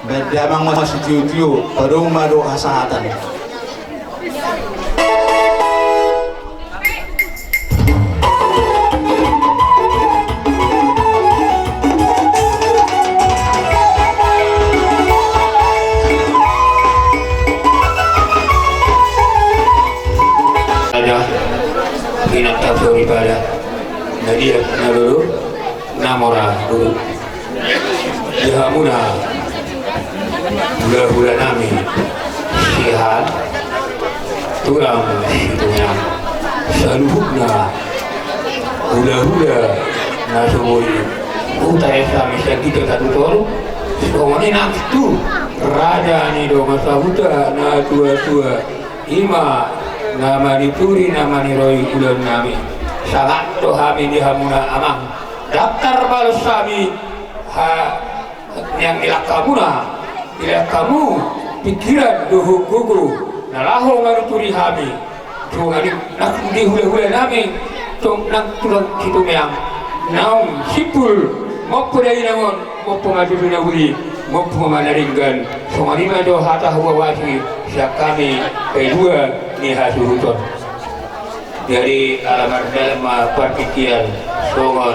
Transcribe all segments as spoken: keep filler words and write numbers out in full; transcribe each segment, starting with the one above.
Baen damang ma sitiotio, padomu ma dohot hasahatan. Ada, inanta soripada, na liat na lolo, na mora dulu. Di hamuna hulahula nami sian tulang Situmorang, saluhutna hulahula na so boi huta es nami sian hita satu toru, songon i nang tu raja ni dongan sahuta na tuatua, i ma na manituri na maniroi ulaon nami. Sahat do hami di hamuna amang, daptar balos hami ha- Niang nilangkamuna, nilangkamu pingkiran dohot gogo na laho manituri hami. Songon i nang di hulahula nami, tong nang tulang Situmorang, naung simpul, mompo dainang on, mompo ma tutu na uli, mompo ma na denggan. Songon i ma do hata huawasi sian hami paidua ni hasuhuton. Jadi ala mardalan ma partingkian songon,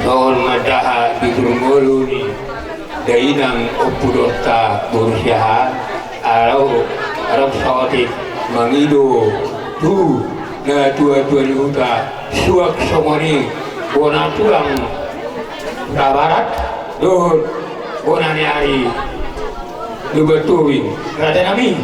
songon mandaha di turmolu ni dainang ompu donta boru Siahaan, ala adong saotik mangido tu na tuatua ni huta, suang songon i bona tulang Hutabarat dohot bona ni ari Lumbantowi, raja nami.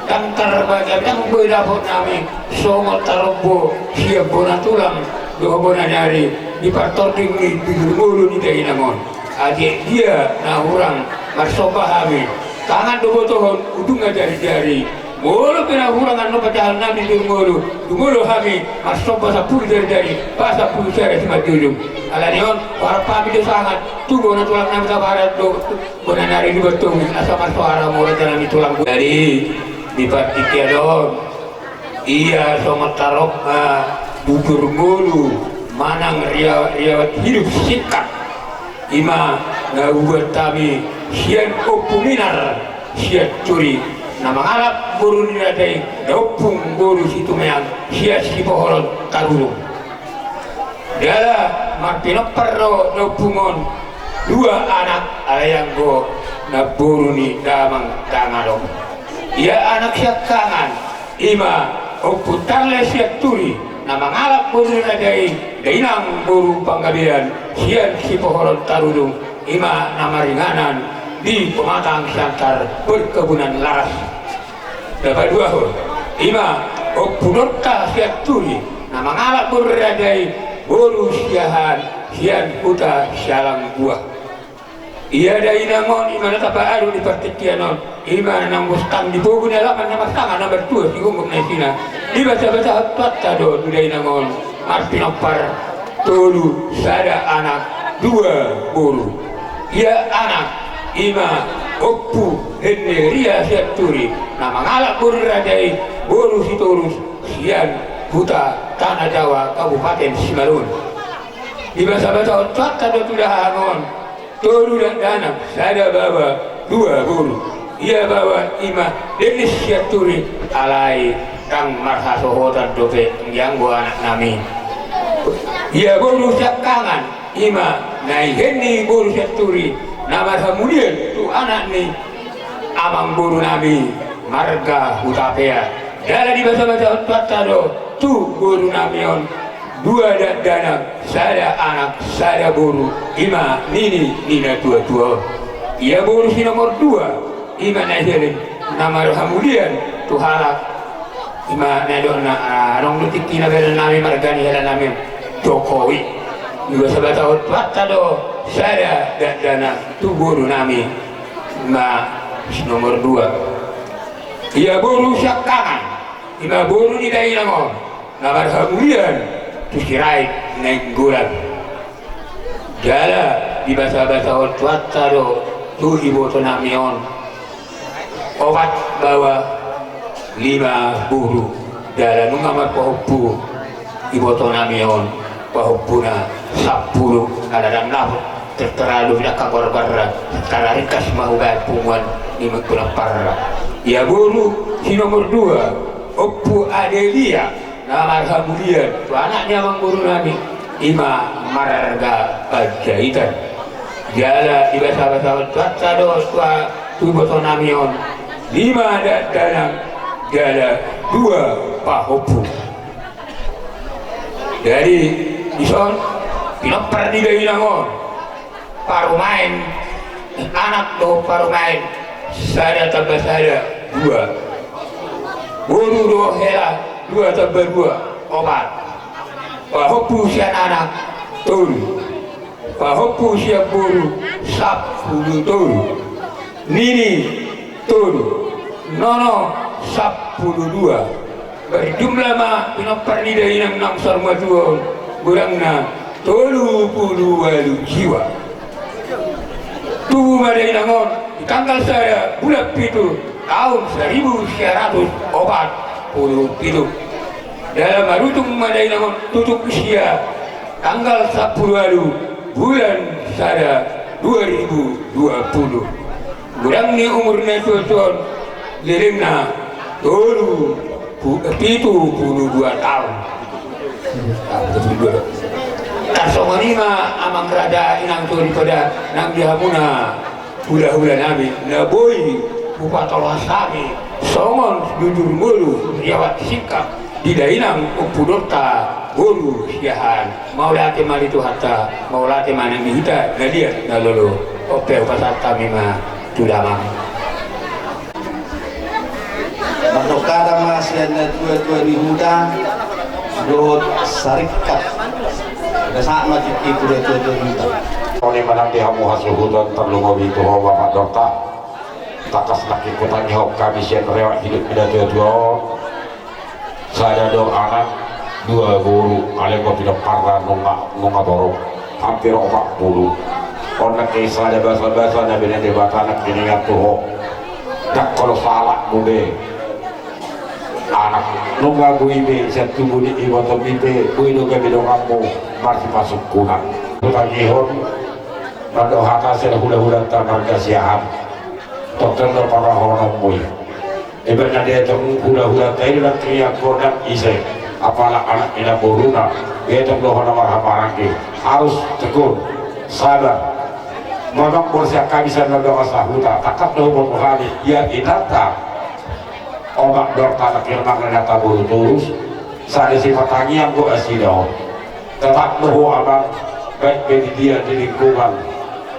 Ndang tarbagian, ndang boi dapot nami songon tarombo sian bona tulang dohot bona ni ari di partording ni pituhulu ni dainang on. Ate dia na hurang marsomba hami, tangan do botohon, ujungna jarijari. Molo pe na hurang annon panjahaon nami di jumolo, jumolo hami marsomba sampulu jarijari, pasampulu sada simanjujung. Alani on, huarap hami do sahat tu bona tulang nami Hutabarat dohot bona ni ari Lumbantowi, asa marsoara ma raja nami tulang. Jadi di partingkian on, ia songon tarombo, bujur ngolu manang ria-, riwayat hidup singkat, i ma na hubuat hami sian Ompu Minar Sianturi, na mangalap boru ni raja i, na ompung boru Situmeang sian Sipohoron Tarurung. Jala marpinompar do na ompung on dua anak, alai anggo na boru ni damang ndang adong. Ia anak siangkangan, i ma Ompu Tarle Sianturi, na mangalap boru ni raja i, dainang boru Panggabean sian Sipohoron Tarurung, i ma na maringanan di Pematang Siantar Perkebunan Laras. Na paduahon, i ma Ompu Dorta Sianturi, na mangalap boru ni raja i, boru Siahaan sian huta Sialang Buah. Ia dainang on, i ma na tapaadong di partingkian on, i ma na naung bostang di pogu ni alaman na marsanga na martua sigonggom na isina. Dibasabasaon Tuhanta do tu dainang on marpinompar tolu, sada anak, dua boru. Ia anak, i ma Ompu Henry Ria Sianturi, na mangalap boru ni raja i, boru Sitorus sian huta Tanah Jawa, Kabupaten Simalungun. Dibasabasaon Tuhanta do tu dahahang on tolu dakdanak, sada baoa, dua boru. Ia baoa i ma Dennis Sianturi, alai ndang marhasohotan dope, anggiat anggo anak nami. Ia boru siangkangan, i ma Nai Henny boru Sianturi, na marhamulian tu anak ni amang boru nami marga Hutapea. Jala dibasabasaon Tuhanta do tu boru nami on dua dakdanak, sada anak, sada boru, i ma nini ni na tuatua on. Ia boru si nomor dua, i ma Nai Helen, na marhamulian tu halak, i ma na didok na, ah, adong do tingkina bere nami marga ni hela nami on, Jokowi. Dibasabasaon Tuhanta do sada dakdanak tu boru nami, i ma si nomor dua. Ia boru siangkangan, i ma boru ni dainang on, na marhamulian tu Sirait Nainggolan. Jala dibasabasaon Tuhanta do tu iboto nami on opat baoa, lima boru. Jala nunga marpahompu iboto nami on, pahompuna sampulu, ala ndang dapot Tertera do di angka gorbarna, tara ringkas ma hubaen punguan ni pinomparna. Ia boru si nomor dua, Ompu Adelia, na marhamulian, tu anak ni amangboru nami, ima marga Panjaitan. Jala dibasabasahon tu hata do tu, tu iboto nami on, lima dakdanak jala dua pahompu. Jadi, dison, pinompar ni dainang on, parumaen, anak dohot parumaen, sada tamba sada, dua. Boru dohot hela, dua tamba dua, opat. Pahompu sian anak, tolu. Pahompu sian boru, sampulu tolu. Nini, tolu. Nono, sampulu dua. Berjumlah ma pinompar ni dainang naung saur matua on, godangna tolu pulu ualu jiwa. Tubu ma dainang on di tanggal sada bulan pitu taon saribu sia ratus opat pulu pitu. Jala marutung ma dainang on tutup usia tanggal sampulu ualu bulan sada dua ribu dua pulu. Godang ni umur na tuatua on, lelengna tolu pu-, pitu pulu dua taon. Tarsongon i ma amang raja inang soripada nang di hamuna hulahula nami, na boi hupatolhas hami songon jujur ngolu riawat singkat di dainang Ompu Dorta boru Siahaan. Mauliate ma di Tuhanta, mauliate ma nang di hita na liat na lolo. On pe hupasahat hami ma tu damang. Mandok hata ma sian na tuatua ni huta dohot saringkat. Pasahat ma tingki tu na tuatua ni huta. Songon i ma nang di hamu hasuhuton, tarlumobi tu ho Bapak Dorta. Tangkas nangkin hutangihon hami sian rewak hidup ni na tuatua on. Sada do anak, dua boru, alai anggo pinomparna nunga, nunga torop, hampir opat pulu. On nangkin sada basabasa na binahen Debata nangkin ingot tu ho. Ndang olo salakmu be. Anak, nunga boi be sian tubu ni ibotomi pe, boi do gabe donganmu marsipasungkunan. Hutangihon, mandok hata sian hulahulanta marga Siahaan. Tongtong do parrohahononmu i. Ibaen na dietong hulahulanta i do nangkin anggo ndang ise, apala anak ni namboruna, dietong do hona marhahamaranggi. Harus tekun, sabar. Memang borsian hami sian na dongan sahuta, tangkas do huboto hami, ia inanta. Omak Dorta nangkin amang Renata boru Torus, sada sipatangiang do nasida on. Tetap do ho amang, baik pe di dia di lingkungan,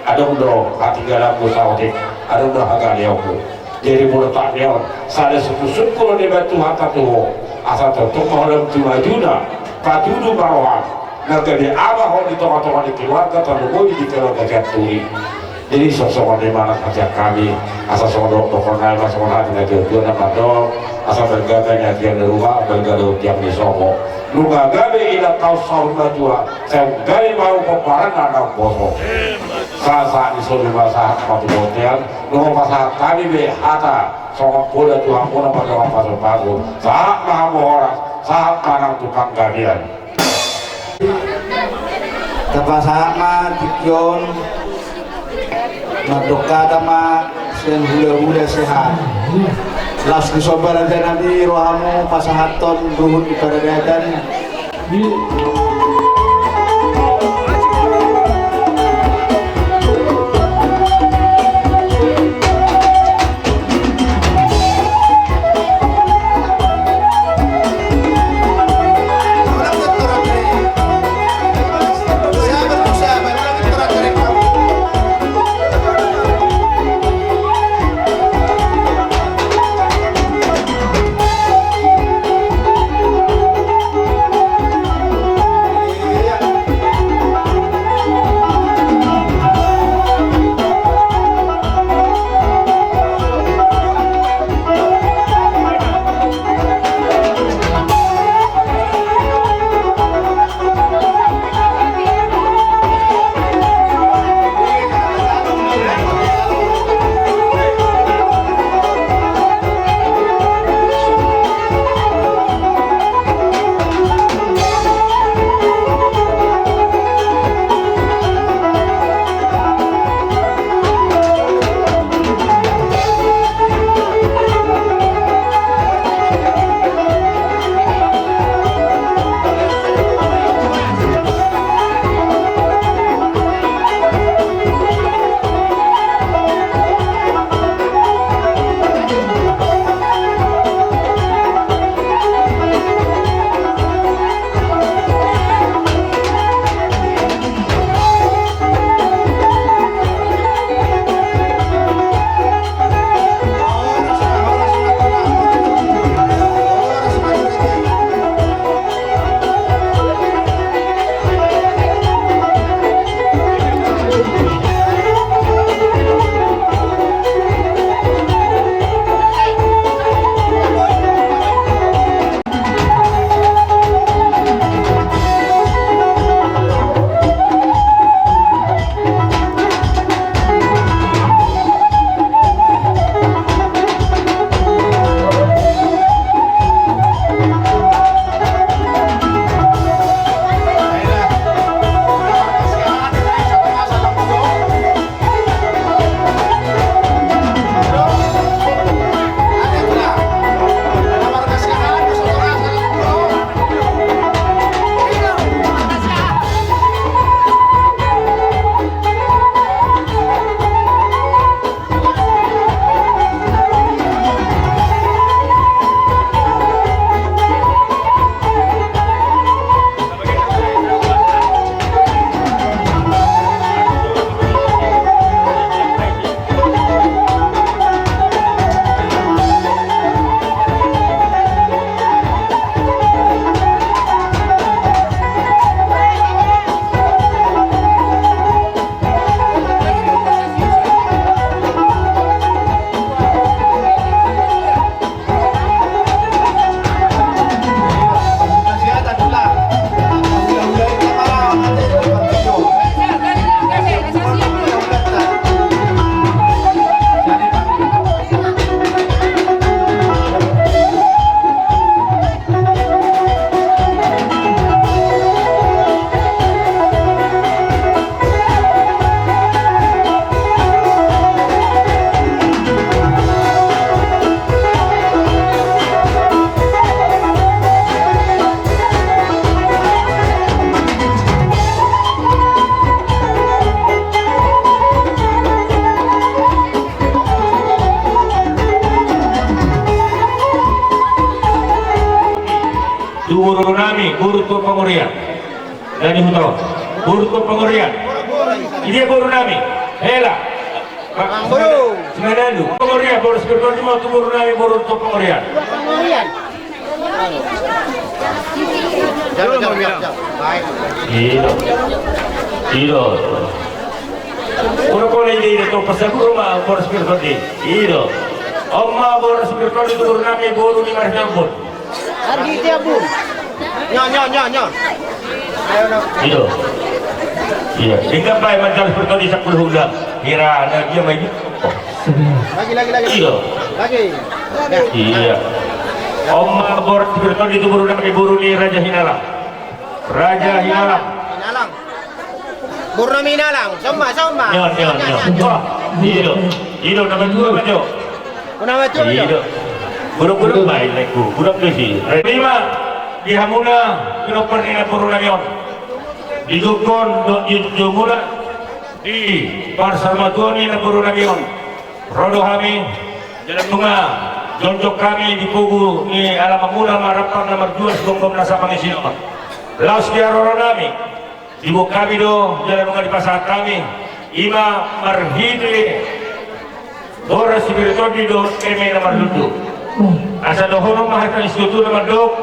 adong do hatinggalanmu saotik, adong do hagaleonmu. Jadi molo tangihon, sada sungkunsungkun do dibaen Tuhanta tu ho, asa tongtong ma ho lam tu majuna, patudu ma roham, na gabe abah ho di tongatonga ni keluarga, tarlumobi di keluarga Sianturi. Jadi songon i ma nang hata sian hami, asa songon dohononnami ma songon hata ni na tuatua na mandok, asa balga ma nian tiang ni ruma, balga do tiang ni sopo. Nunga gabe inanta on saur matua, sai gabe ma pomparanna na umposo. Sahat ni solu ma sahat ma tu bontean, nunga pasahat hami be hata songon poda tu hamuna ma dongan pasupasu. Sahat ma hamu horas, sahat ma nang tu panggabean. Tapasahat ma tingki on, mandok hata ma sian hulahula Siahaan. Laos dison ma raja nami rohamu pasahathon ruhut ni paradaton. Boru nami, boru Tuan Pangorian. Dari Huta. Boru Tuan Pangorian. Idia boru nami. Hela. Boru. Sinanalu. Pangorian, boru Spiritual di mau tu boru nami, boru Tuan Pangorian. Pangorian. Ido. Ido. Udah boleh di itu, pas aku rumah, boru Spiritual di. Ido. Oma, boru Spiritual di tu boru nami, boru ni Marjambon. Ardi dia, Bung. Nyo, nyo, nyo, nyo. Ayo, no. Ido. Iya, sehingga bae manjal seperti di sepuluh ulang. Kira ada dia mai. Lagi, lagi, lagi. Ido. Lagi. Iya. Oma, boru Spiritual di tu boru nami, boru ni Raja Hinalang. Raja Hinalang. Hinalang. Boru nami Hinalang, somba, somba. Nyo, nyo, nyo. Wah, ido. Ido, nama dua, Pak Jo. Nama dua, Pak Jo. Ido. Buruk-buruk baik, lekku. Buruk tu si. Lima, di hamuna, pinompar ni na boru nami on. Di gokon, do, di jomuna. Di parsamatua ni na boru nami on. Ro do hami, jala nunga jongjong hami di pogu ni alamanmuna, marampang na marjual, sigomgom na sapangision. Laos di haroro nami. Diboan hami do, jala nunga dipasahat hami, i ma marhite boras Sibertondi dohot eme na marlundu. Asa dohonon ma hata ni situtu na mandok,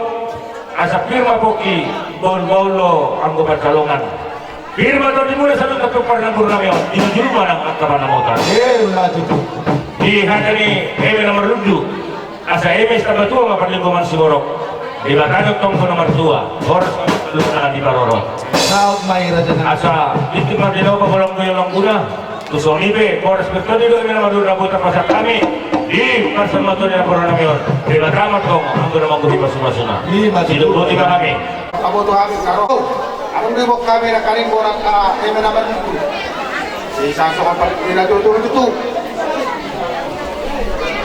asa pir ma pongki, bahulbahul do anggo pansalongan. Pir ma tondimuna saluhut pinompar ni na boru nami on, di na julu ma nang angka panamota. Di hata ni eme na marlundu. Asa eme sitamba tua ma parlinggoman siborok. Debata do tong na martua. Horas ma di parorot. Saut ma i raja nami. Asa tingki ma di laho pabolong do i olangguna. Tu songon i pe, horas bertoni do eme na marlundu na boi tapasahat hami. Di parsamatua ni na boru nami on. Debata ma tong anggo na manggohi pasupasu na. Sidok boti ma hami. Aboto hami karo. Adong do i boan hami na karing borat, ah, eme na marlundu. Sisa songon pati na tutu tutu.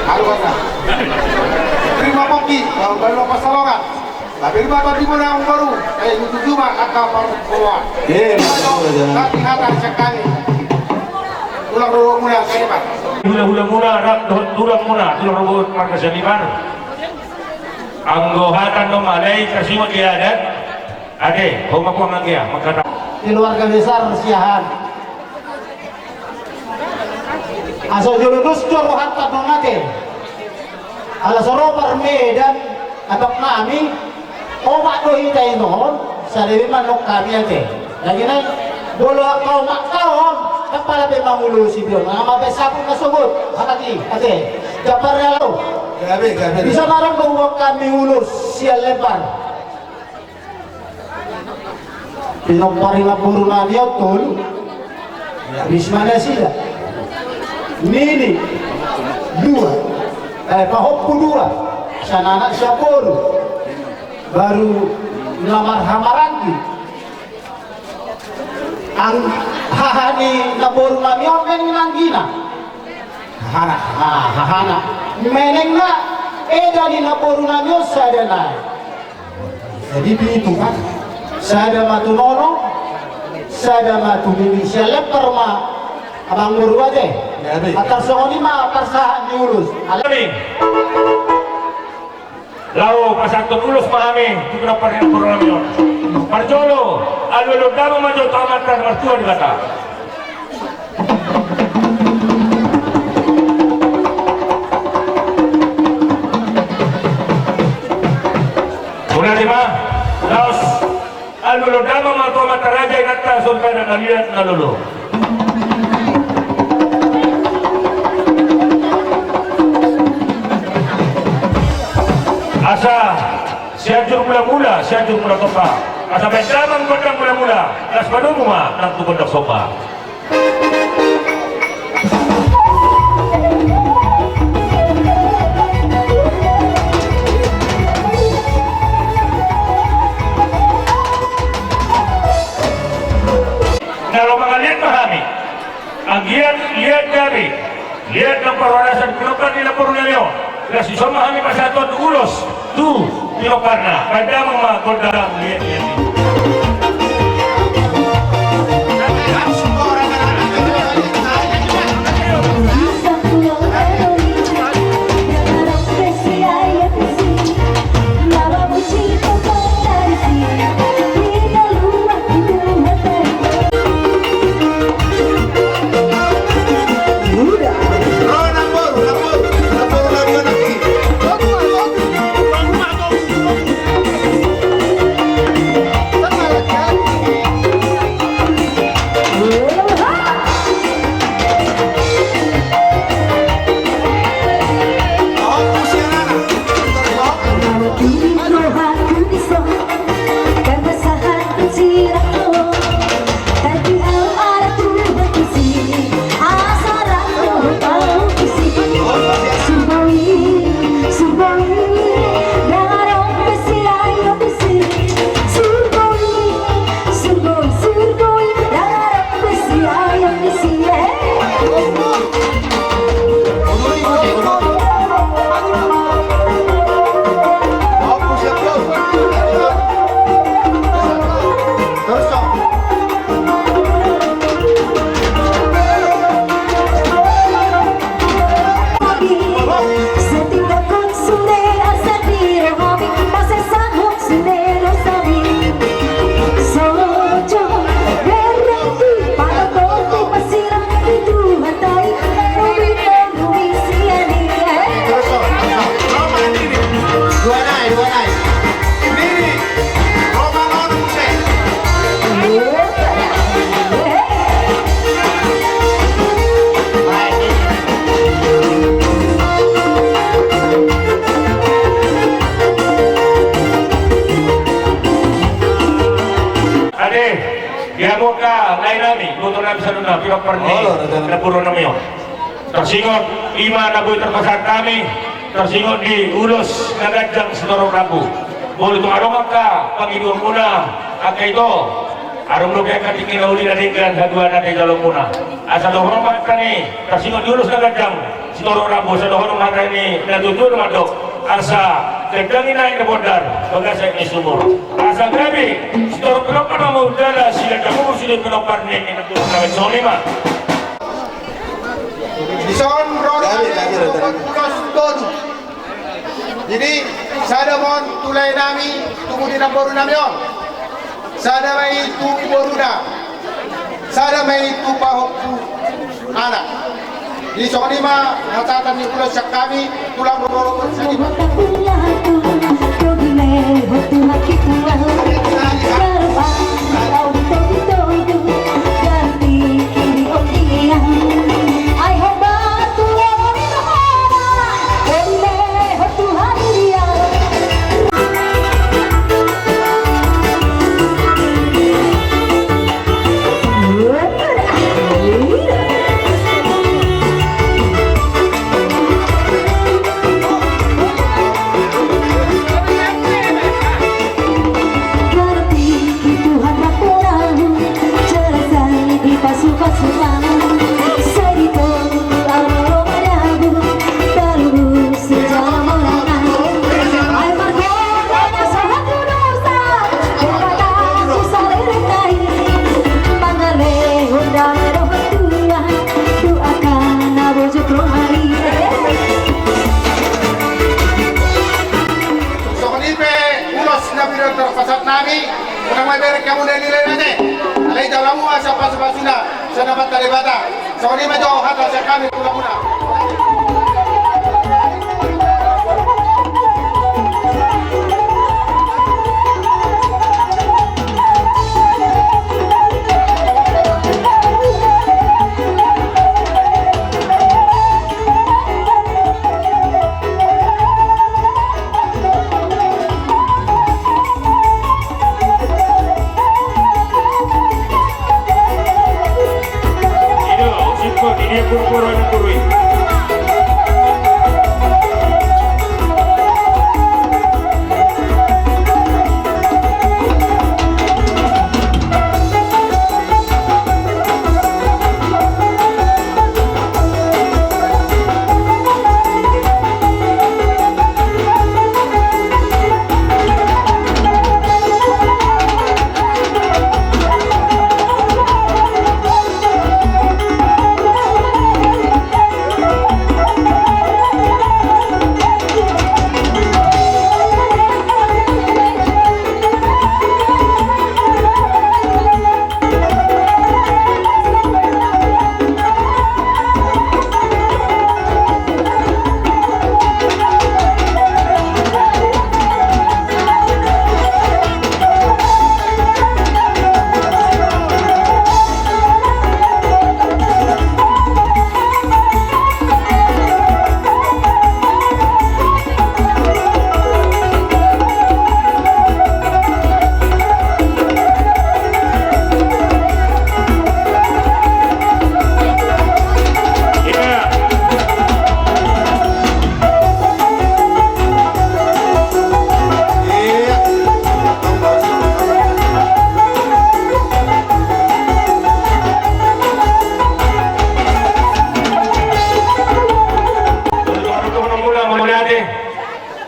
Aduh, kata. Terima pongki, bahulbahul pansalongan. Tapi di bapa di mana yang baru, eh, itu cuma angka parpoloan. Eh, betul, ya. Tapi hata sekali. Tulang rorobot muna, saya, Pak. Hula-hula muna, rap dohot tulang muna, tulang rorobot marga Sianipar. Anggo hata na malai, kasih mau di adat. Ate, ho ma puang anggia, mangkata. Keluarga besar Siahaan. Asa jolo dos do rohanta dongan ate. Ala so ro parmedan, abang nami, omak do hita i nuaeng, sada be ma nang hami ate. Lagi nai, molo angka omak ta on, kan pala pe mangulosi be on. Nama be sabun na sogot, apalagi, ate. Japar ya lo. Gabe, gabe. Bisa marang do uang hami ulos, sian Lembar. Pinompar ni na boru nami on tolu. Habis ma nasida. Nini dua. Eh, pahompu dua. Sian anak sian boru. Baru na marhahamaranggi. Ang-, haha ni na boru nami on, menek ni anggina. Hahana, ah, hahana. Menek na, eda ni na boru nami on sada nai. Jadi pitu kan. Sada ma tu nono, sada ma tu nini. Sian Lembar ma amang boru ate. Antar songon i ma parsahat ni ulos. Alami. Laho pasahathon ulos ma hami tu pinompar ni na boru nami on. Parjolo, alualu damang ma jo tu Amanta na martua Debata. Mauliate ma, laos. Alualu damang ma tu amanta raja, inanta soripada na liat na lolo. Asa Sianjur Mulamula, Sianjur Mulatompa. Asa baen damang gondang mulamula, laos padomu ma nang tu gondang somba. Na ro mangaliat ma hami. Anggiat liat gabe, liat nang parhorasan pinompar ni na boru nami on. Laos dison ma hami pasahathon ulos tu pinomparna. Baen damang ma gondang liat-liat i. Di hamu angka lae nami, boru nami saluhutna, pinompar ni namboru nami on. Tarsingot i ma na boi tarpasahat hami, tarsingot di ulos na ganjang sitorop rambu. Molo tung adong angka pangidoanmuna, angka ito, adong dope angka tingki na uli na denggan haduan na nidokmuna. Asa dohonon ma hata i, tarsingot di ulos na ganjang sitorop rambu, asa dohonon ma hata ni na tutu do mandok. Asa ganjang i na aek na bondar, bagas aek ni sumur. Asa gabe sitorop rambu na maudara, sian na tutu sude pinompar ni namboru nami, songon i ma. Dison ro do hami tu ulos tolu. Jadi sada ma on tu lae nami, tubu ni namboru nami on. Sada ma i tu boruna. Sada ma i tu pahompu anak. Jadi songon i ma hata ni ulos sian hami, tulang rorobot seniman. Songon i pe ulos na boi tarpasahat nami. Unang ma bereng hamu na nilai nate. Alai jalo hamu asa pasupasuna sian Amanta Debata. Songon i ma jo hata sian hami tu hamuna.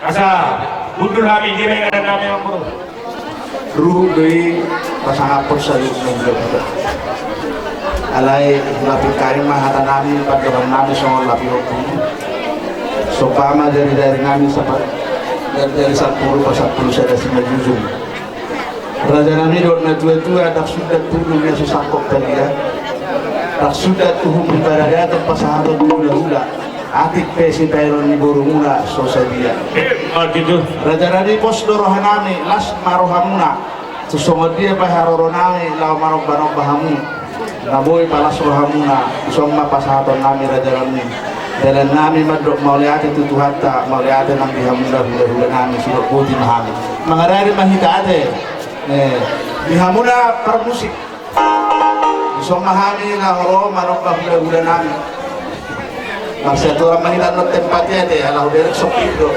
Asa hundul hami di ringan nami. Ruhut do i pasangaphon saluhut na hulahula. Alai lapi karing ma hata nami, pandohan nami songon lapi ombun. Somba ma jari-jari nami sapat jari-jari sampulu pasampulu sada simanjujung. Raja nami dohot na tua-tua, ndang sundat tubu na so sangkop padia. Ndang sundat uhum ni paradaton pasahaton tu hulahula. Atik pe sipaelon ni borumuna so sadia. Raja nami, pos do roha nami, las ma rohamuna. Tu songon dia pe haroro nami laho manomba-nomba hamu, na boi palas rohamuna. Dison ma pasahaton nami raja nami. Dalan nami mandok mauliate tu Tuhanta, mauliate nang di hamuna hulahula nami, sidok boti ma hami. Mangarade ma hita ate. Eh, di hamuna parmusik. Songon hami na ro manomba hulahula nami. Maksud orang menghina non tempat ya deh, alah udah sok itu.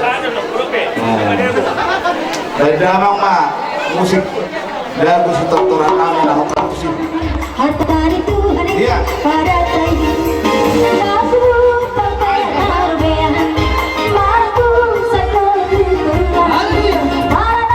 Baik damang ma musik lagu si tortoran nami na hokar tu si. Harta dari Tuhan ini. Iya. Pada saya. Aku tak pernah berlebihan. Aku satu Tuhan. Haleluya. Para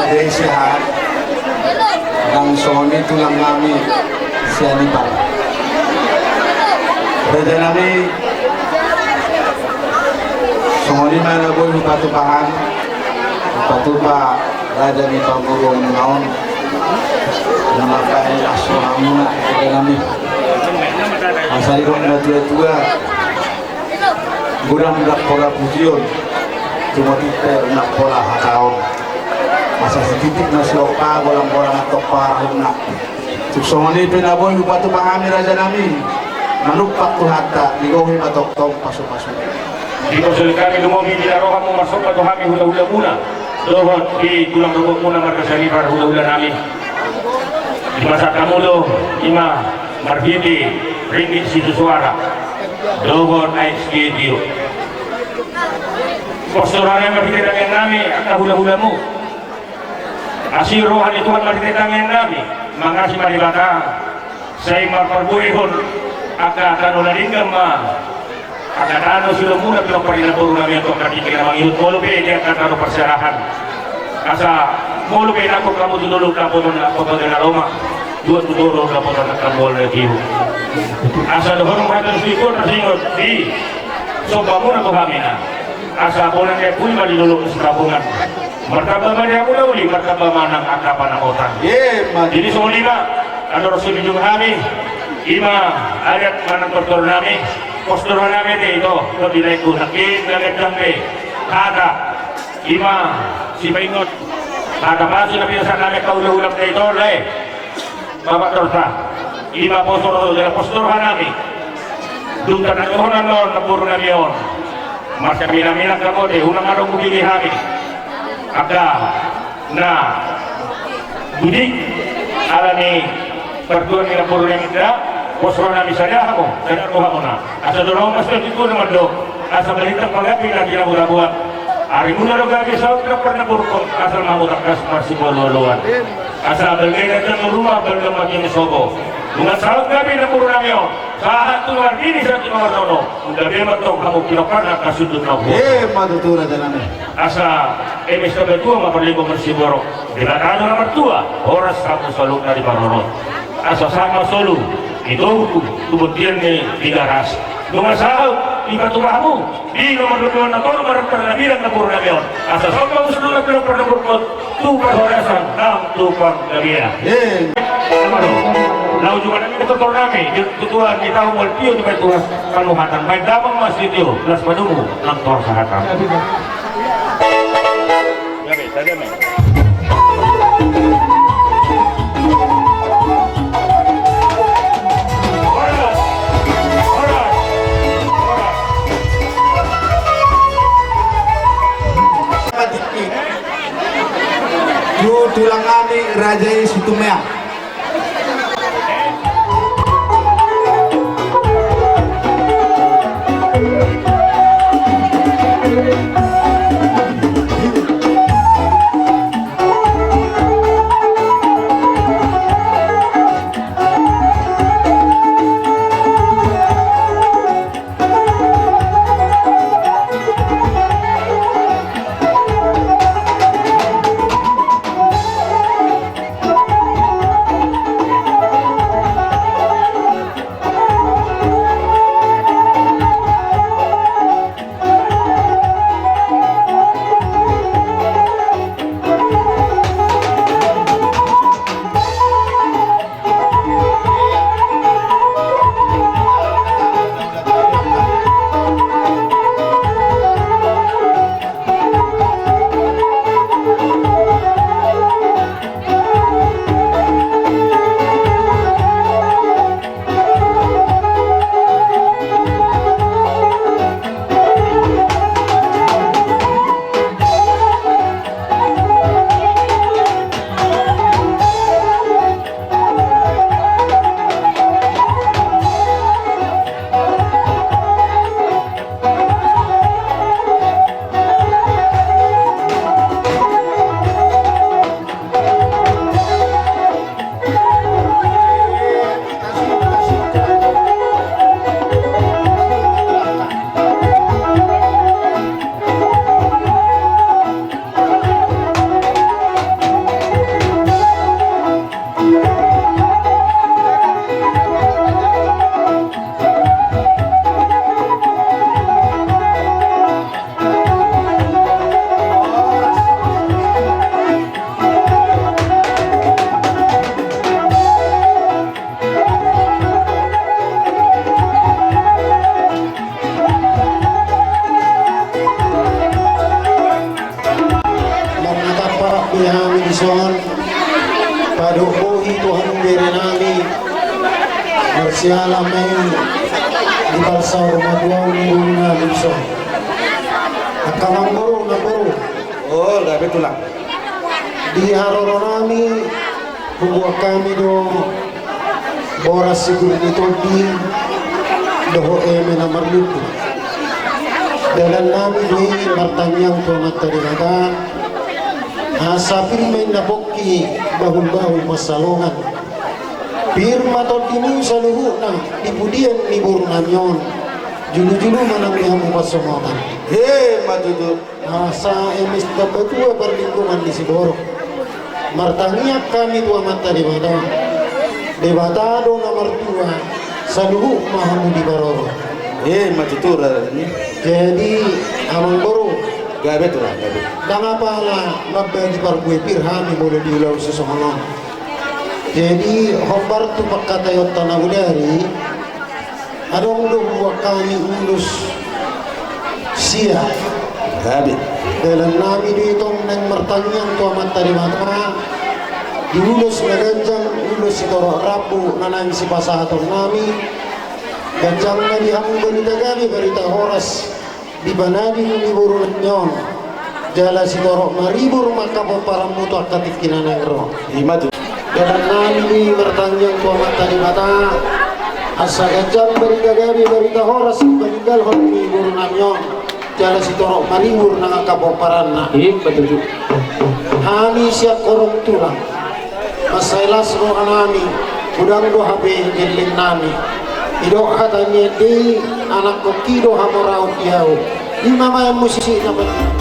Jadi sehat. Nang songon i tulang nami sian Ipar. Raja nami, songon i ma na boi hupatupa hami, hupatupa raja ni pamoruon na on. Na mambahen las rohamuna, raja nami. Asa didok na tua-tua, godang ndang pola pujion, tumotip pe ndang pola hataon. Asa sititi ma siompa, godang-godang antong parahutna. Tung songon i pe na boi hupatupa hami, raja nami, manumpak Tuhanta, digohi ma tongtong pasu-pasu. Dipasahat hami lumobi di na rohamu marsomba tu hami hula-hulamuna dohot di tulang rorobotmuna marga Sianipar, hula-hula nami. Dipasahat hamu do i ma marhite ringgit sitio suara dohot aek sitio. Pos do roha nami marhite tangiang nami angka hula-hulamu. Asi roha ni Tuhan marhite tangiang nami, mangasi ma Debata. Sai marparbuehon angka tano na denggan ma angka tano sidohononmuna, pinompar ni namboru nami on tu angka tingki na mangihut, molo pe di angka tano parserahan. Asa molo pe nangkok hamu tu dolok dapotan na pambaga na lomak, dua tu dolok dapotan na tambol na tiu. Asa dohonon hata tu singkot na singot di sombamuna tu hami na. Asa bona ni pui ma di dolok ni Sitabungan. Martamba ma di hamu na uli, martamba ma nang angka panangotan. Ima tutu. Jadi songon i ma, andor sujujung hami, i ma adat manang tortor nami, pos do roha nami ate ito, dohot di laengku nangkin na gendang be. Hata, i ma sipaingot, hata pasu na pinasahat nami angka hula-hula ate ito, lae. Bapak Torta, i ma pos do roha, jala pos do roha nami. Dung tanda dohonon on namboru nami on. Marsiamina-mina hamu ate, unang adong hubege hami angka na budik ala ni partuan ni namboru nami da, pos roha nami sada hamu, sada rohamuna. Asa dohonon on ma songon i tu na mandok, asa balintang ma gabe na tinabo-taboan. Arimuna do gabe saut na parnaburhon, asa ma hamu tangkas marsipaolo-oloan. Asa balga i na jang ruma, balga ma jang sobo. Nunga saut gabe namboru nami on, sahat tu na mardidi, sahat tu na marnono. Gabe ma tong hamu pinompar na angka sundut na umur. Ima tutu, raja nami. Asa eme sabatua ma parlinggoman siborok, Debata do na martua, horas hamu saluhutna diparorot. Asa sahat ma solu di togu tu bontean ni Tigaras. Nunga saut Di patupamu, di nomor dua puluh enam, nomor pernah bilang nomor dua puluh enam. Asa sombong sudah bilang pernah berkot, tu perhorasan, nang tu panggabean. Eh. Lalu juga nanti ketua nami, ketua kita umur tio di ketua, kalau hatang, baik damang masih tio, las padumu, nang tor sahatan. Gabe, tagame. Tu tulang nami Raja i Situmeang. Mangatampak be hami dison, padok bohi tu hamu bere nami, marsiala ma i di palsaor matuaon ni boru nami dison. Angka amangboru, namboru. O, gabe tulang. Di haroro nami, hubuat hami do boras sigur ni tondi dohot eme na marlundu. Dalan nami do i martangiang tu Amanta Debata, asa pir ma inna pongki, bahulbahul pansalongan. Pir ma tondimu saluhutna di pudian ni boru nami on. Julujulu ma nang di hamu pansamotan. Emma tutu. Asa eme sitambatua parlinggoman ni siborok. Martangiang hami tu Amanta Debata. Debata do na martua, saluhut ma hamu diparorot. Emma tutu, raja i. Jadi, amangboru. Gabe tulang, gabe. Ndang apala mambagi parbue pir hami molo di ulaon sisongon on. Jadi, hombar tu pangkataionta na bodari. Adong do hubuat hami ulos sia. Gabe. Dalan nami do i tong naeng martangiang tu Amanta Debata. Di ulos na ganjang, ulos sitorop rambu na naeng sipasahaton nami. Ganjang ma di hamu barita gabe, barita horas. Di panading ni boru nami on, jala sitorop maribur ma angka pomparanmu tu angka tingki na naeng ro. Ima tutu. Dalan nami martangiang tu Amanta Debata, asa ganjang barita gabe, barita horas sipaninggalhon ni boru nami on, jala sitorop maribur nang angka pomparanna. Ima tutu. Hami sian horong tulang. Mansai las roha nami, godang do hape gelleng nami. Didok hata ni ende i, anakkon i do hamoraon di ahu. Ima maen musik na penting.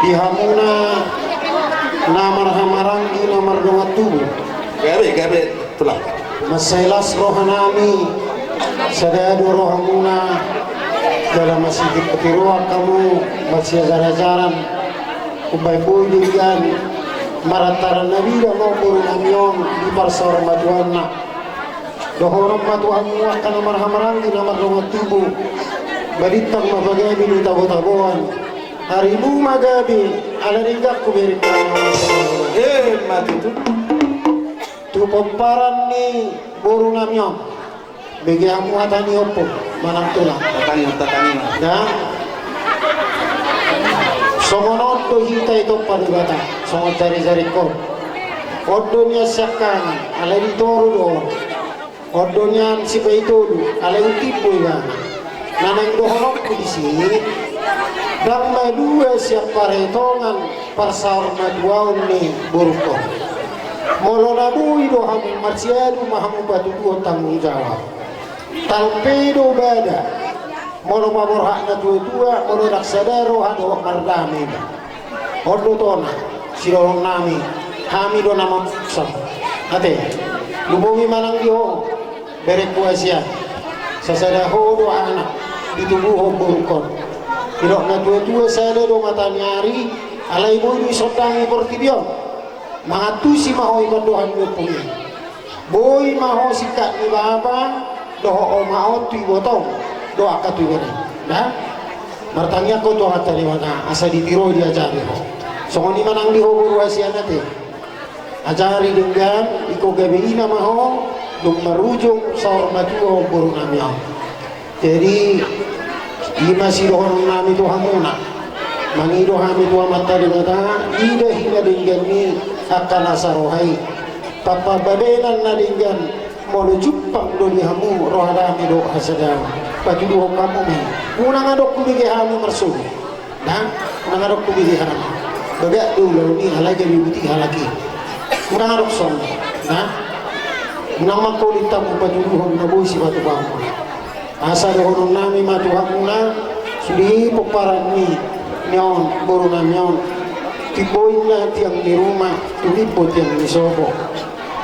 Di hamuna na marhahamaranggi na mardongan tubu. Gabe, gabe, tulang. Mansai las rohanami, sada do rohamuna, jala masihol pati roha hamu, masiajarajaran, umbahen boi denggan, marantaran na bidang on borunami on, di parsaurmatuaonna. Dohonon ma tu hamu angka na marhahamaranggi na mardongan tubu, balintang ma pagabe di tabotaboan. Arimu ma gabe, ala dengganku bere. Emma tutu. Tu pomparan ni borunami on. Bege hamu hata ni ompu manang tulang. Tatangihon, tatangihon. Songon on do hita ditompa Debata, songon jarijaringkon. On do nian siangkangan, alai di toru do on. On do nian sipaitolu, alai di timbo ibana. Na naeng dohononku disi, ndang malua sian paretongan parsaurmatuaon ni borungkon. Molo na boi do hamu marsiadu ma hamu patuduhon tanggung jawab. Talpe do bada, molo paborhat natuatua, molo ndang sada roha dohot mardame ma. On do tona, sidohononnami, hami do na mamuksa. Ate, lumobi ma nang di ho, berengku hasian. Sasada ho do anak, ditubuhon borungkon. Didok natuatua sada do mata ni ari, alai boi do disondangi portibi on. Mangantusi ma ho i pandohan ni ompung i. Boi ma ho singkat ni bapa, dohot oma on tu ibotong, dohot angka tu ibana. Nah, martangiangkon tu Amanta Debata, asa ditiroi diajari ho. Songon i ma nang di ho boru hasian ate. Ajari denggan, ingkon gabe ina ma ho, dung marujung saur matua borunami on. Jadi, i ma sidohononnami tu hamuna. Mangido hami tu Amanta Debata, ida hina denggan ni angka na saroha i. Pambadenan na denggan, molo jumpang do di hamu roha dame dohot hasadaon, patuduhon hamu ma i. Unang adong hubege hami marsogot. Nah, unang adong hubege hami. Bagak do ulaon i, alai gabe butik halak i. Unang adong songon i. Nah, unang mangkolit hamu patuduhon na boi sipatupaon. Asa dohononnami ma tu hamuna, sude pomparan ni, ni on, borunami on. Timbo inna tiang ni ruma, tumimbo tiang ni sopo.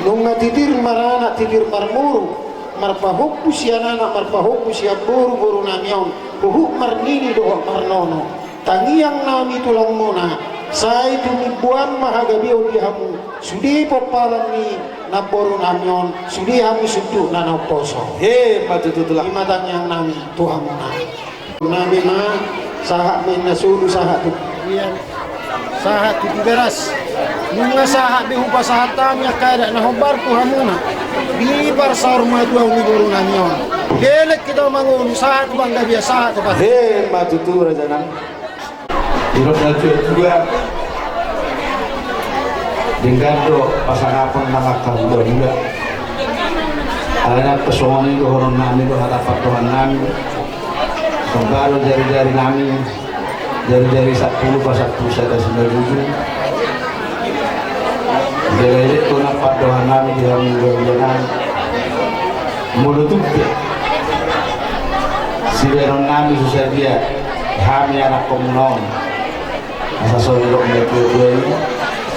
Nunga titir maranak, titir marmuru, marpahompu sian anak, marpahompu sian boru, borunami on. Huhut marnini dohot marnono. Tangiangnami tulangmuna, sai tumimboan ma hagabeon di hamu, sude pomparan ni namborunami on, sude hamu sundukna na umposo. Emma tutu tulang. I ma tangiangnami tu hamuna. Nami ma, sahat ma inna solu, sahat tu, sahat tu Tigaras. Nunga sahat be hupasahat hami angka adat na hombar tu hamuna. Di parsaur matua ni borunami on. Leleng hita mangolu, sahat tu Panggabean, sahat tu Panggabean. Emma tutu rajanami. Didok natuatua, denggan do pasangapon nang angka hulahula. Alana pe songon i dohononnami do hata pandohannami. Somba do jarijarinami, jarijari sampulu pasampulu sada simanjujung. Jala i do nang pandohannami di hamu hulahula nami. Molo tung pe sibahenonnami so sadia hami anakhonmuna on. Asa songon didok natuatua i,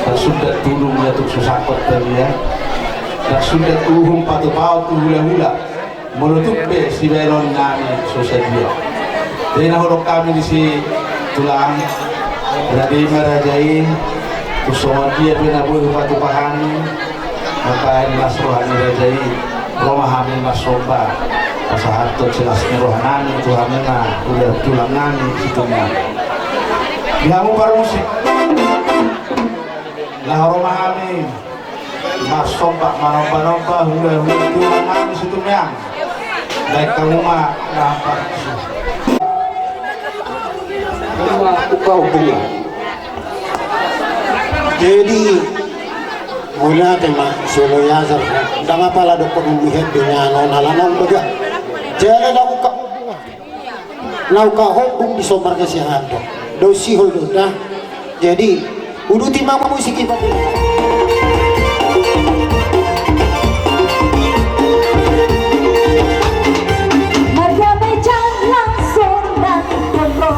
ndang sundat tulung ia tung so sangkot talia. Ndang sundat uhum patupaon tu hulahula. Molo tung pe sibahenonnami so sadia. Jadi na hudok hami disi tulang, rade ma raja i, tung songon dia pe na boi hupatupa hami, mambahen las roha ni raja i, ro ma hami marsomba, pasahathon silas ni rohanami tu hamuna, hulahula tulangnami Situmeang. Di hamu parmusik, laho ro ma hami marsomba manombanomba hulahula tulang nami Situmeang. Baen hamu ma na parmusik. Jadi, mauliate ma, solo i ajar, ndang apala dohot hon lihat dengan on, ala na on bagak. Jala ndang ungkap. Naung ka hombung di sombar na siahaan do. Dao sihol do da. Jadi, uduti ma musik i, Pak. Marga mejang langsung nang pondok.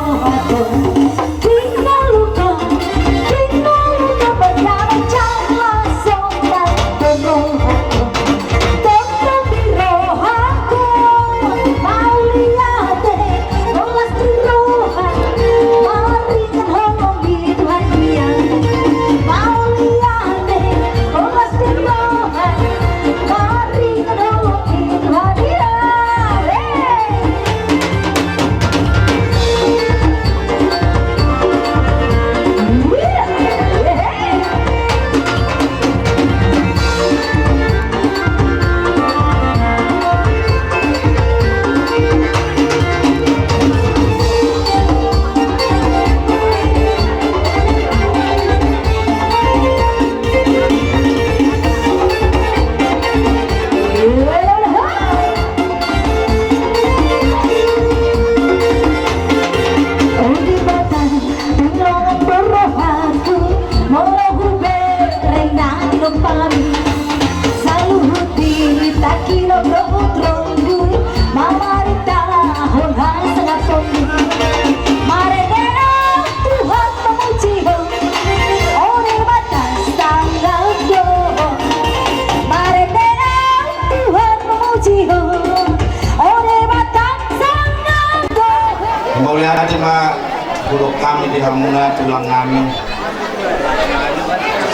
Tulang nami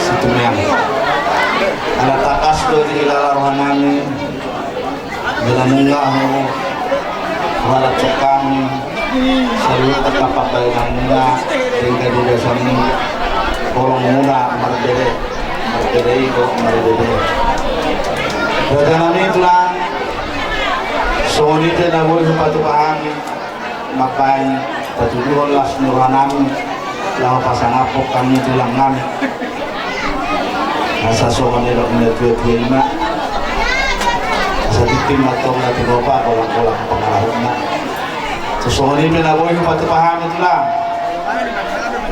Situmeang. Ala tangkas do dihilala roha nami, jala nunga hamu huhalashon hami saluhut angka pambahenanmuna, denggan di basamu, holongmuna marbere, marbere i do marbere. Raja nami tulang, songon i pe na boi hupatupa hami, mambahen patuduhon las ni roha nami, laho pasangaphon hami tulang nami. Asa songon nidok ni natuatua i ma, asa tingting ma antong na tinopa, golanggolang pangarahutna. Songon i pe na boi hupatupa hami tulang,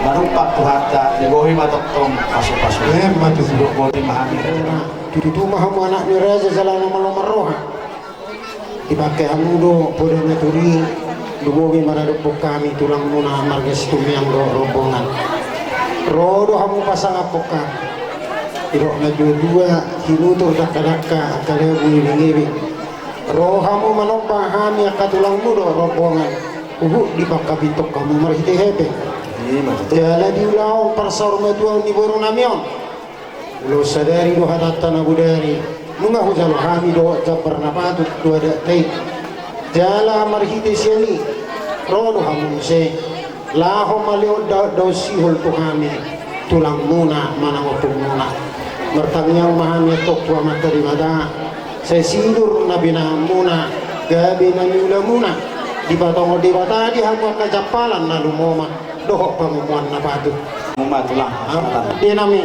manumpak Tuhanta, dibohi ma tongtong pasupasu. Emma tutu. Boti ma hami. Tutu ma hamu anak ni raja jala na malo marroha. Dipangke hamu do poda na turi, lumobi maradophon hami tulangmuna marga Situmeang dohot rombongan. Ro do hamu pasangaphon hami. Didok natuatua, tinutur dangkadangka angka lagu ngebeng-ngebeng. Ro hamu manomba hami angka tulangmu dohot rombongan. Huhut dipangkapintok hamu marhite hepeng. Jala di ulaon parsaurmatuaon ni boru nami on, ulaon sadari do hatanta na bodari, nunga hujalo hami dohot jambar na patut tu adatta i. Jala marhite sian i, ro do hamu muse, laho maleon daondaon sihol tu hami, tulangmuna manang ompunmuna. Martangiang ma hami antong tu Amanta Debata, sai sinur na binahenmuna, gabe na niulamuna, dipatongon Debata di hamu angka jampalan na lumomak dohot pangomoan na patut. Muma tulang. Ate nami.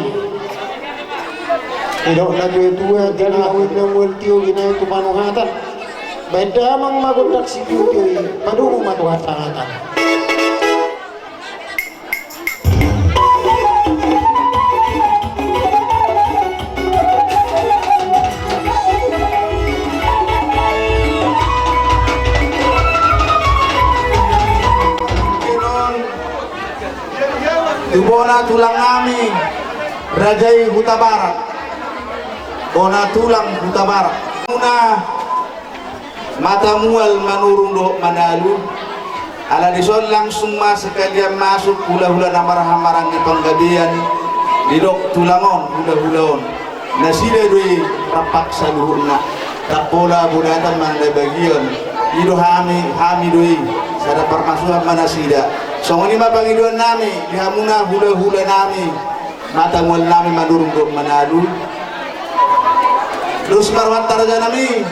Didok natuatua, tina awit na mual tio binahen tu panuhatan. Bahen damang ma gondang sitiotio i, padomu ma tu hasahatan. Tu bona tulang nami, raja i Hutabarat. Bona tulang Hutabarat. Muna mata mual Manurung dohot Manalu. Ala dison langsung ma sekalian masuk hulahula na marhamaranggi panggabean, didok tulang on hulahula on. Nasida do i rampak saluhutna. Ndang pola bodatan manang na bagian. I do hami, hami do i. Sada parmasuhan ma nasida. Songon i ma pangidoan nami di hamuna hulahula nami, mata mual nami Manurung dohot Manalu. Dos ma rohanta raja nami.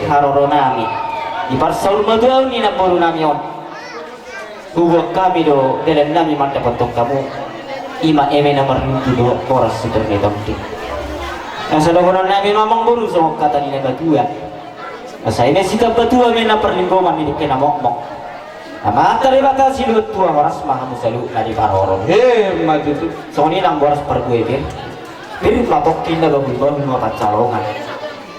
Haroro nami di parsaurmatuaon ni namboru nami on. Hubuat hami do dalan nami mandapothon hamu. I ma eme na marnuntu dohot horas sitorop ni tondi. Asa dohonon nami ma amangboru songon hata ni na matua. Sai na sitamba tua ma na parlinggoman ni dengke na mokmok. Amanta Debata siluhon tua, horas ma hamu saluhutna di parorot. Emma tutu. Songon i nang boras parbue pir. Pir ma pongki na bahulbahul ma pansalongan.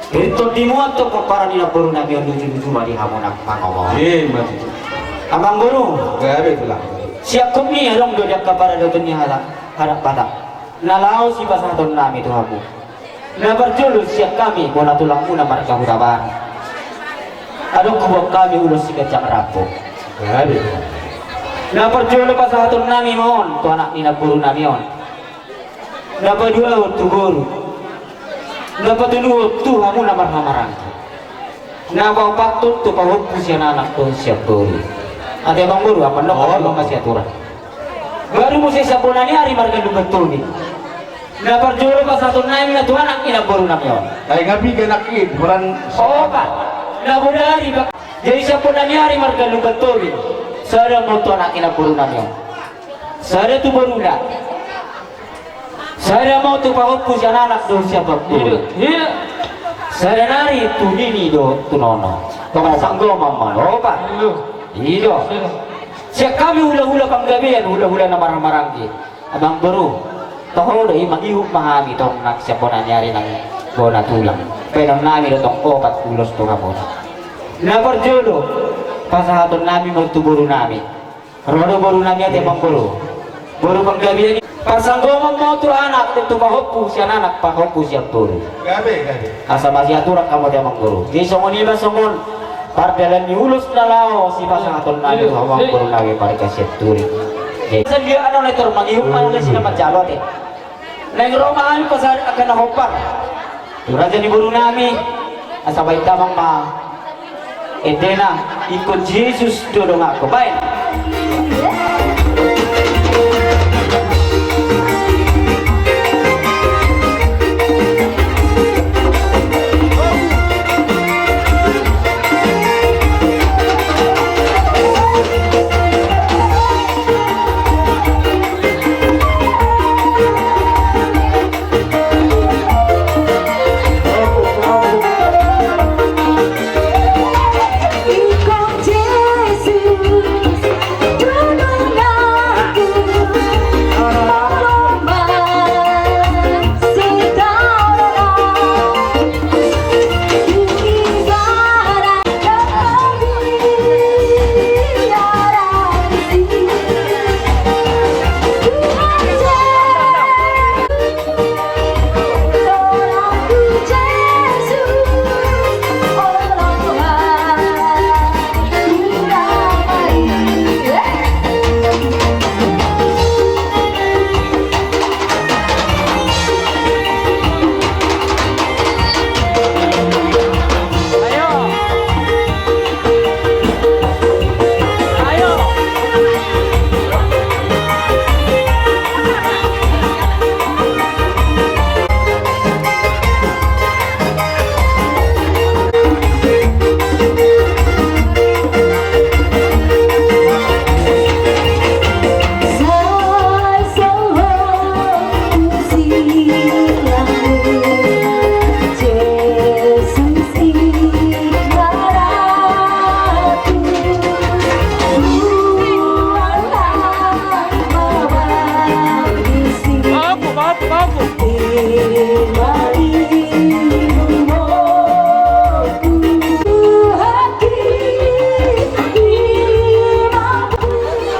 Pir tondimu antong pomparan ni namboru nami on, lujuluju ma di hamu nang pangomoan. Emma tutu. Amangboru. Gabe tulang. Siangkop ni adong do di angka paradaton ni halak Batak na laho sipasahaton nami tu hamu. Na parjolo sian hami bona tulangmuna marga Hutabarat. Adong huboan hami ulos siganjang rambu. Na parjolo pasahaton nami ma on tu anak ni namboru nami on. Na paduahon tu boru. Na patoluhon tu hamu na marhahamaranggi. Na paopathon tu pahompu sian anak dohot sian boru. Ate amangboru, apa nang on ma sian aturan. Baru muse sian bona ni ari marga Lumban Tobing. Na parjolo pasahaton nami ma tu anak ni namboru nami on. Ai nga piga anak i, boran. Opat. Na bodari bak. Jadi sian bona ni ari marga Lumban Tobing. Sada ma on tu anak ni namboru nami on. Sada tu boruna. Sada ma on tu pahompu sian anak dohot sian pahompu. Iya, iya. Sada nari tu nini dohot tu nono. Tong sanggoman ma on, opat. Iya. I do. Iya. Sian hami hulahula panggabean, hulahula na marhahamaranggi. Amangboru, toho do i, mangihut ma hami tong nang sian bona ni ari nang bona tulang. Baenon nami do tong opat ulos tu hamuna. Na parjolo pasahaton nami ma on tu boru nami. Ro do boru nami, ate amangboru. Boru panggabean i. Parsanggoman ma on tu anak dohot tu pahompu sian anak, pahompu sian boru. Gabe, gabe. Asa masiaturan hamu, ate amangboru. Jadi songon i ma songon pardalan ni ulos na laho sipasahaton nami tu hamu amangboru nami marga Sianturi. Jadi. Sandia ano na tor mangihut ma na sina manjalo, ate. Naeng ro ma hami pasahat angka na hombar tu raja ni boru nami. Asa baen damang ma endena, ingkon Jesus do donganku. Baen.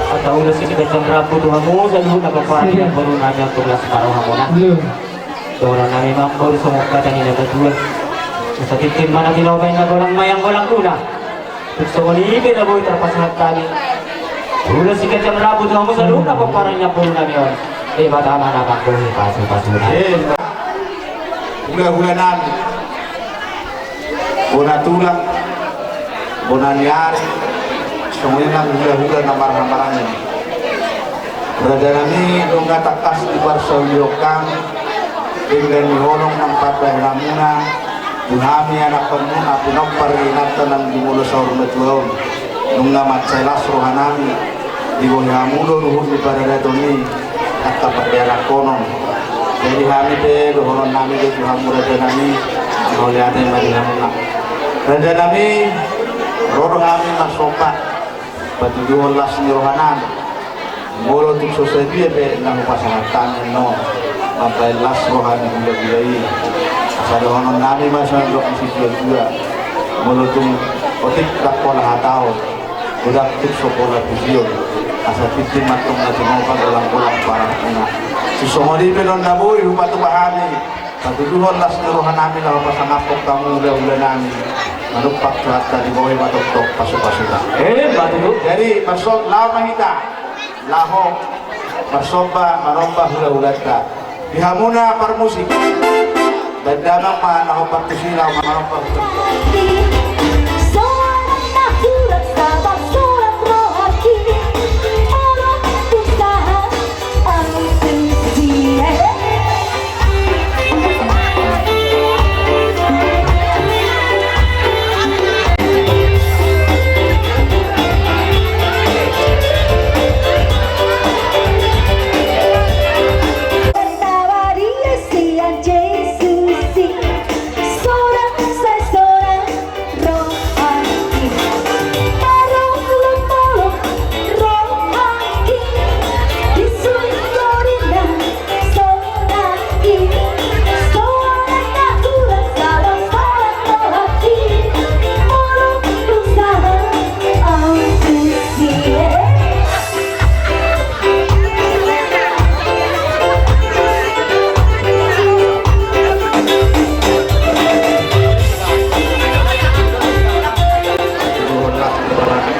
Asa ulos siganjang rambu tu hamu saluhutna, pomparan ni namboru nami on, tulang, siparrohahon hamuna. Dohonon nami ma, amangboru, songon hata ni natuatua: Asa tintin ma na tinopa, inna golang ma i anggo langguna. Tung songon i pe na boi tarpasahat hami ulos siganjang rambu tu hamu saluhutna, pomparan ni namboru nami on. Debata ma na manggohi pasupasuna. Hulahula nami, bona tulang, bona ni ari, songon i nang hulahula na marhahamaranggi. Raja nami, nunga tangkas diparsaulihon hami denggan ni holong na pabahen hamuna tu hami anakkonmuna, pinompar ni inanta nang jumolo saur matua on. Nunga mansai las roha nami dibohi hamu do ruhut ni paradaton i, angka pardianakhonon. Jadi hami pe dohonon nami do tu hamu, raja nami, mauliate ma di hamuna. Raja nami, ro do hami marsomba patuduhon las ni roha nami. Molo tung so sadia pe na hupasahat hami annon, mambahen las roha ni hulahula i. Asa dohonon nami ma songon didok ni situatua: Molo tung otik ndang pola hataon, godang tung so pola pujion, asa tintin ma antong na tinopa, golanggolang parahutna. Songon i pe do na boi hupatupa hami patuduhon las ni roha nami laho pasangaphon hamu hulahula nami, manumpak Tuhanta, dibohi ma tongtong pasupasuna. Emma tutu. Jadi marsom-, laho ma hita laho marsomba manomba hulahulanta. Di hamuna parmusik, bahen damang ma na hombar tusi laho manomba hulahulanta.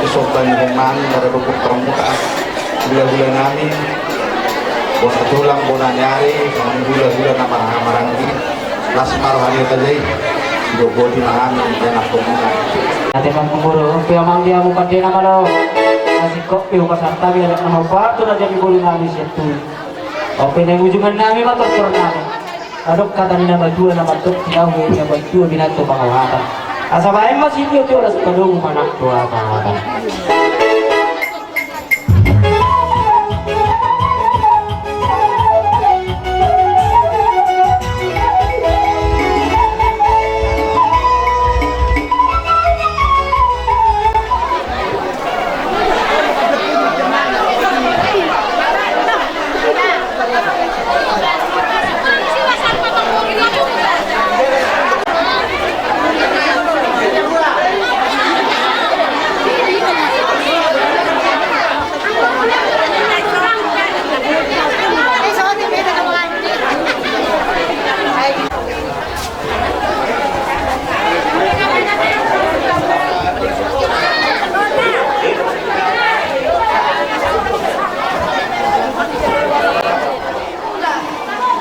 Somba ni homa nami, marabok parmuka, hulahula nami, bona tulang, bona ni ari, hulahula na marhahamaranggi. Las ma roha ni raja i. Didok boti ma hami ianakhon muna. Ate ma manguru, pe amang dia mu pande nama lo. Asik kopi upas harta biar nama batu raja ni bulu nami setu. Ope na ujungan nami ma tortor nami. Adong hata ni na matua na mandok, tinahu ni na matua binahen tu pangohatan. Asa bahen ma sitio tu las padomu manang tu apa-apa.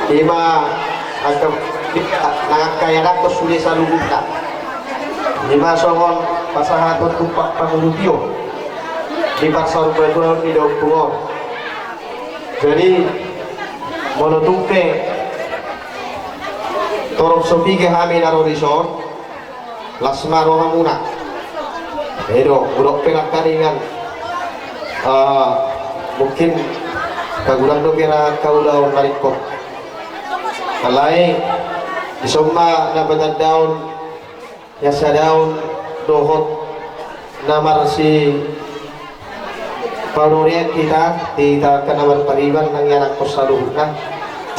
Ima angka nang angka ianakhon sude saluhutna. Ima songon pasahaton tumpak pangurupion di parsaulian ni ompungon. Jadi molo tung pe torop so piga hami na ro dison, las ma rohamuna. Edo, hudok pe nangkaningan, eh, mungkin angka godang dope na angka ulaon maringkot. Alai dison ma na patandaon, ia sadaon dohot na marsi padorean hita, di hita angka na marpariban nang ianakhon saluhutna.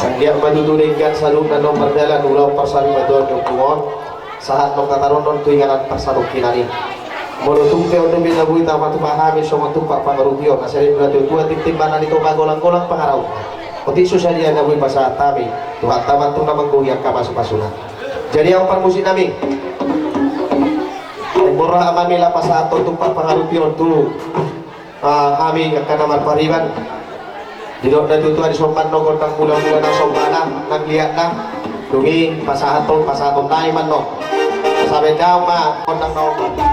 Anggiat ma tutu denggan saluhutna na mardalan ulaon parsaripeon ni ompungon, sahat do hata on tu inganan parsatongkinan i. Molo tung pe on dope na boi tapatupa hami songon tumpak pangurupion, asa didok natuatua: Tintin ma na tinopa, golanggolang pangarahutna. Otik so sadia na boi pasahat hami, Tuhanta ma antong na manggohi angka pasupasuna. Jadi ahu parmusik nami, borhat ma hami laho pasahathon tumpak pangurupion tu, ah, hami angka na marpariban. Didok natuatua: Dison ma annon gondang mulamula na sombana nang liatna. Dung i pasahathon, pasahaton nami ma annon. Sabaen damang ma gondang na sombana.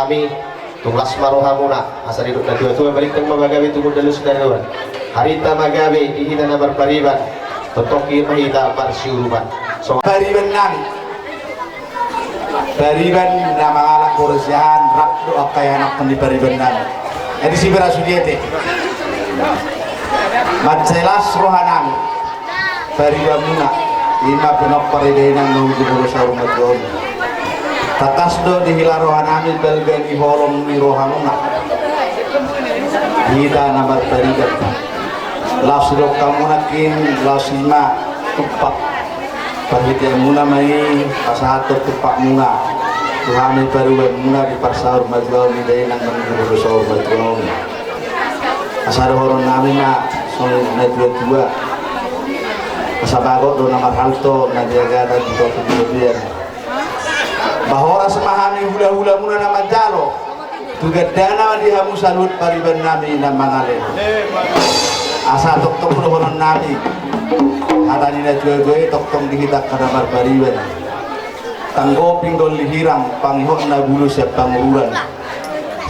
Tung las ma rohamuna, asa didok na tua-tua, balintang ma pagabe tumundalhon sitadoan. Harinta ma gabe di hita na marpariban, tongtong hir ma hita marsiurupan. So pariban nami, pariban na mangalap boru siahaan, rap do angka ianakhon ni pariban nami. Jadi si berasudete. Mansai las roha nami. Paribanmuna, i ma pinompar ni dainang na marjolo saur matua on. Tangkas do dihilala roha nami balga ni holong ni rohamuna. Hita na marpariban. Laos didok hamuna king, laos i ma tumpak. Parhiteanmuna ma i pasahathon tumpakmuna tu hami paribanmuna di parsaur matua on ni dainang na marjolo saur matua on. Asa dohonon nami ma songon na tua-tua. Asa bagot do na marhalto na di agatan di topi di topian. Ba horas ma hami hula-hulamuna na manjalo. Tu gandana ma di hamu saluhut pariban nami na mangalehon. Asa tongtong dohonon nami hata ni na tua-tua i tongtong di hita angka na marpariban. Tanggopi ngolu ni hirang, pangihot na bulo sian pangururan.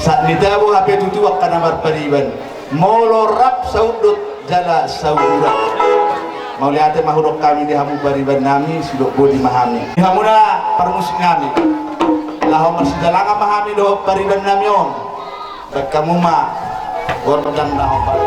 Sahat ni tabo hape tutu angka na marpariban. Molo rap saundut jala sauduran. Mauliate ma hudok hami di hamu pariban nami, sidok boti ma hami. Di hamuna parmusik nami. Laho marsidalangan ma hami dohot pariban nami on. Baen hamu ma gondang na hombar.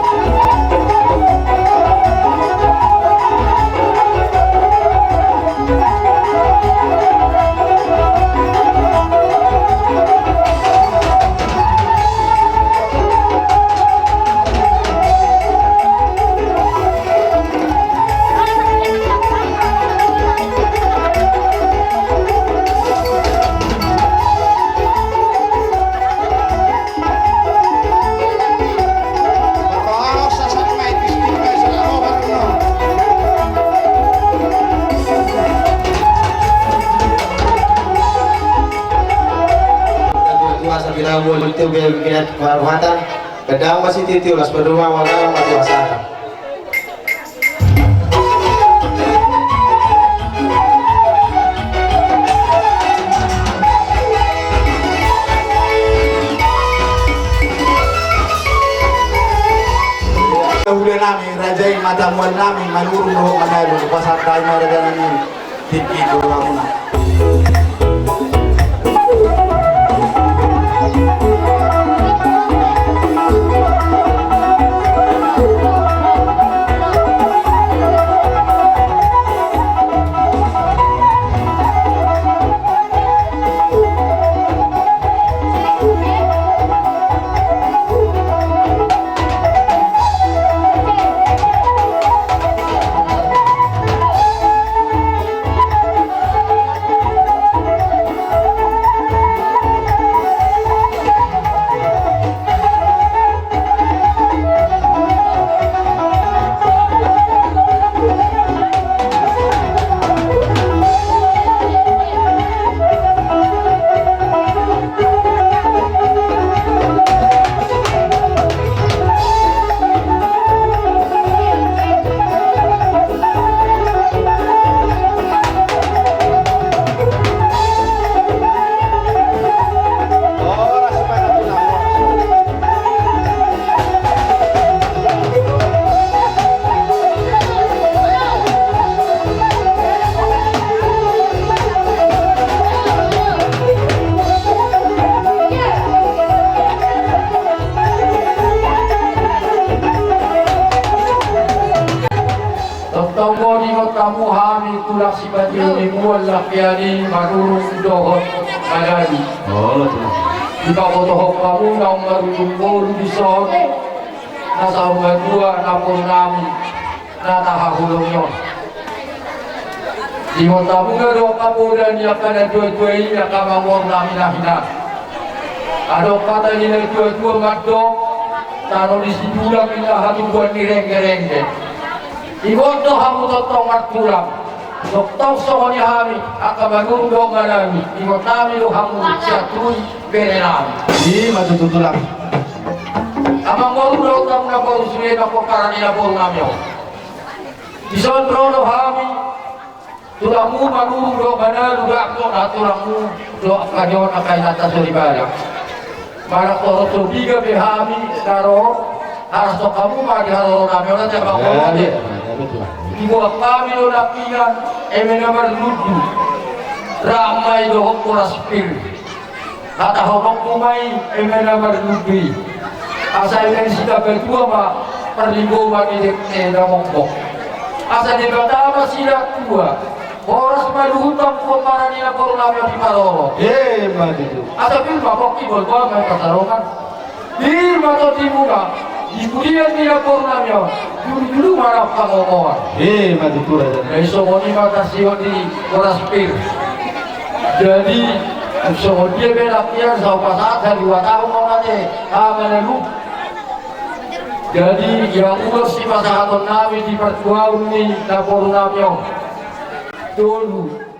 Asa bilang buat itu biar bikin baru mata. Kedau masih titi ulas berdua wala mati wasata. Hula nami, raja i ma tamuan nami, Manurung dohot Manalu, pasahat hami ma raja nami. Tingki tu hamuna. Tongtong do diingot hamu hami tulang sipatiup ni mual lampiani Manurung dohot Manalu. Dipabotohon hamu naung marujung boru dison na saur matua na boru nami na tahaholongi on. Diingot hamu do angka poda ni angka na tua-tua i, angka amangboru nami na hinan. Adong hata ni na tua-tua mandok, tano ni situlang inna hatubuan ni rengge-rengge. Ingot do hamu tongtong martulang. Tongtong songon i hami angka Manurung dohot Manalu, ingot hami do hamu sian tulang bere nami. I ma tutu tulang. Amangboru dohot hamu na boru sude, nangkok parani na boru nami on. Dison ro do hami, tulangmu Manurung dohot Manalu, dapot na tulangmu dohot angka ni on angka inanta soripada. Manang torop so piga pe hami na ro, haroro hamu ma di haroro nami on ate, Amang. Diboan hami do nangkiningan eme na marlundu, rap ma i dohot boras pir. Hatahononmu ma i eme na marlundu i, asa ina ni sitabatua ma parlinggoman ni dengke na monggok. Asa Debata ma silehon tua, horas ma luhut nang pomparan ni namboru nami on diparorot. Emma tutu. Asa pir ma pongki bolbol ma i pasarongan. Pir ma tondimuna di pudian ni namboru nami on, julu-julu ma na pangomoan. Emma tutu, raja. Jadi songon i ma tarsihon ni boras pir. Jadi songon dia pe nangkiningan, sai pasahat haliwatahon ma on ate, Amang Datu. Jadi ia ulos sipasahaton nami di partuaon ni namboru nami on. Tolu.